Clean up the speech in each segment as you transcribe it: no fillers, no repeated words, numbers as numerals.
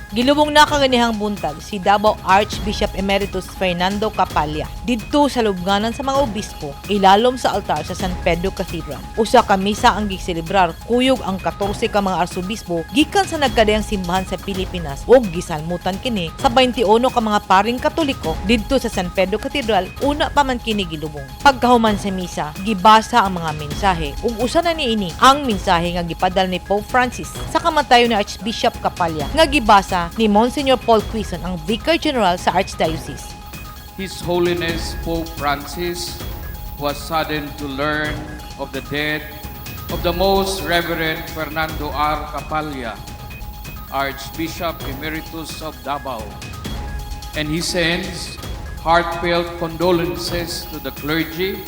Gilubong na kaganihang buntag si Davao Archbishop Emeritus Fernando Capalla didto sa lubnganan sa mga obispo ilalom sa altar sa San Pedro Cathedral. Usa ka misa ang giselebrar kuyog ang 14 ka mga arsobispo gikan sa nagkadayang simbahan sa Pilipinas ug gisalmutan kini sa 21 ka mga paring Katoliko didto sa San Pedro Cathedral una pa man kini gilubong. Pagkahuman sa misa, gibasa ang mga mensahe ug usa na niini ang mensahe nga gipadal ni Pope Francis sa kamatayon ni Archbishop Capalla nga gibasa ni Monsignor Paul Quezon, ang Vicar General sa Archdiocese. His Holiness Pope Francis was saddened to learn of the death of the Most Reverend Fernando R. Capalla, Archbishop Emeritus of Davao. And he sends heartfelt condolences to the clergy,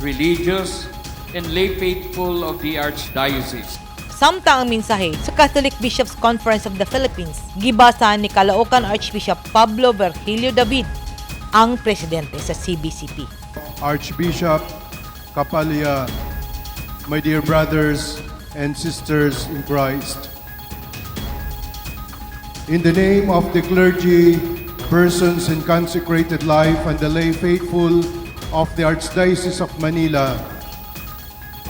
religious, and lay faithful of the Archdiocese. Samtang ang mensahe sa Catholic Bishops' Conference of the Philippines, gibasa ni Caloocan Archbishop Pablo Virgilio David, ang presidente sa CBCP. Archbishop Capalla, my dear brothers and sisters in Christ. In the name of the clergy, persons in consecrated life, and the lay faithful of the Archdiocese of Manila,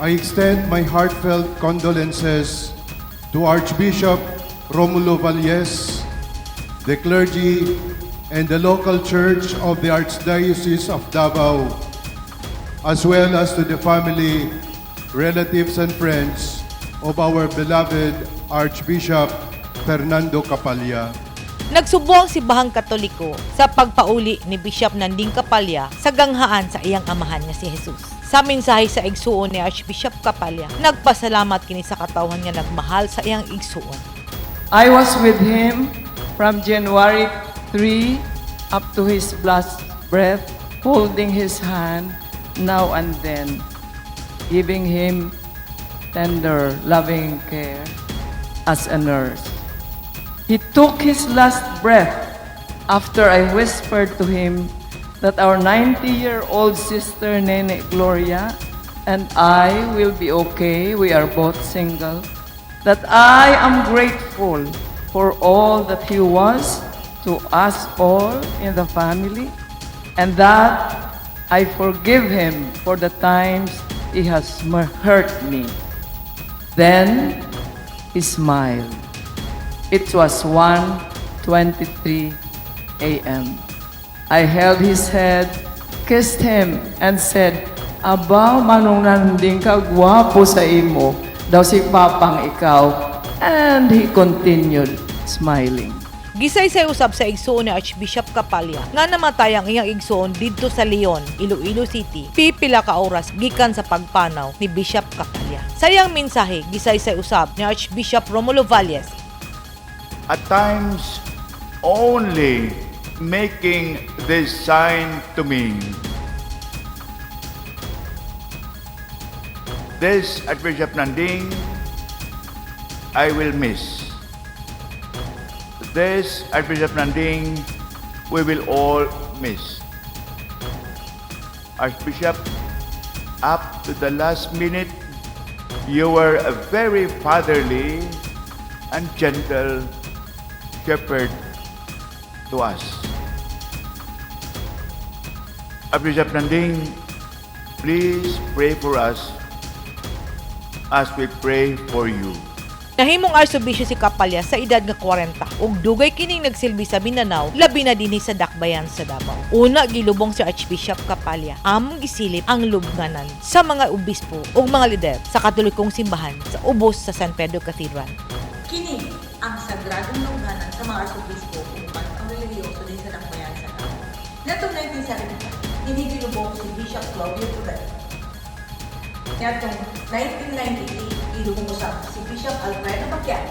I extend my heartfelt condolences to Archbishop Romulo Valles, the clergy, and the local church of the Archdiocese of Davao, as well as to the family, relatives, and friends of our beloved Archbishop Fernando Capalla. Nagsubo ang Simbahang Katoliko sa pagpauli ni Bishop Nanding Capalla sa ganghaan sa iyang amahan nga si Jesus. Sa mensahe sa igsuon ni Archbishop Capalla, nagpasalamat kini sa katawhan nga nagmahal sa iyang igsuon. I was with him from January 3 up to his last breath, holding his hand now and then, giving him tender, loving care as a nurse. He took his last breath after I whispered to him that our 90-year-old sister Nene Gloria and I will be okay. We are both single. That I am grateful for all that he was to us all in the family and that I forgive him for the times he has hurt me. Then he smiled. It was 1:23 a.m. I held his head, kissed him, and said, "Aba, Manong Nanding, kagwapo sa imo. Daw si Papang ikaw." And he continued smiling. Gisaysay usab sa igsuon ni Archbishop Capalla nga namatay ang iyang igsuon didto sa Leon, Iloilo City, pipila ka oras gikan sa pagpanaw ni Bishop Capalla. Sa iyang mensahe, gisaysay usab ni Archbishop Romulo Valles. At times only making this sign to me. This Archbishop Nanding, I will miss. This Archbishop Nanding, we will all miss. Archbishop, up to the last minute, you were a very fatherly and gentle shepherd to us. Archbishop Nanding, please pray for us as we pray for you. Nahimong arsobispo si Capalla sa edad nga 40 ug dugay kining nagsilbi sa Mindanao, labi na dinhi sa Dakbayan sa Davao. Una gilubong si Archbishop Capalla, among gisilip ang lubnganan sa mga obispo ug mga lider sa Katolikong simbahan sa ubos sa San Pedro Cathedral. Kini ang sagradong lubnganan sa mga arsobispo ug uban pang relihiyoso dinhi sa Dakbayan sa Davao. Niadtong 1975, dinhi gilubong si Bishop Claudio Tubero. Niadtong 1993, gilubong usab si Bishop Alfredo Pacquiao.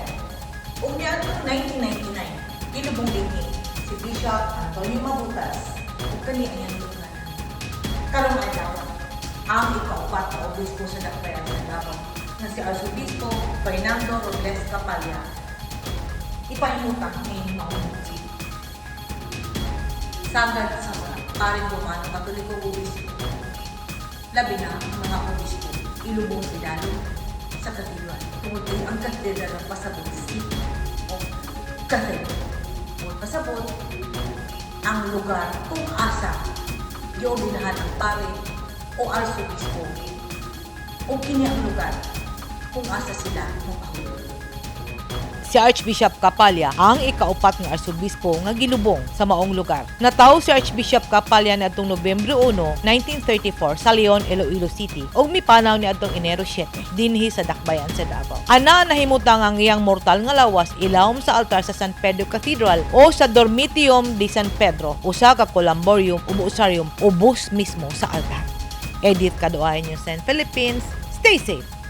Ug niadtong 1999, gilubong dinhi si Bishop Antonio Mabutas ug kani ang iyang lubnganan. Karong adlaw, ang ikaupat ka obispo sa Dakbayan sa Davao nga si Arsobispo Fernando Robles Capalla ipahimutang ni Maong Sagad sa mga paring Romano Katoliko, obispo, labi na ang mga obispo, ilubong idalom sa katedral tungod kay ang katedral ang pasabot, seat of cathedral. Pasabot ang lugar kung asa giordinahan ang pare o arsobispo o kini ang lugar kung asa sila mopahulog. Si Archbishop Capalla ang ikaupat nga arsobispo nga gilubong sa maong lugar. Natawo si Archbishop Capalla niadtong Nobyembre 1, 1934 sa Leon, Iloilo City ug mipanaw niadtong Enero 7 dinhi sa Dakbayan sa Davao. Ana nahimutang ang iyang mortal nga lawas ilawom sa altar sa San Pedro Cathedral o sa Dormitium de San Pedro, usa ka columbarium ug osarium ubos mismo sa altar. Edith Kaduay, News 10 Philippines. Stay safe.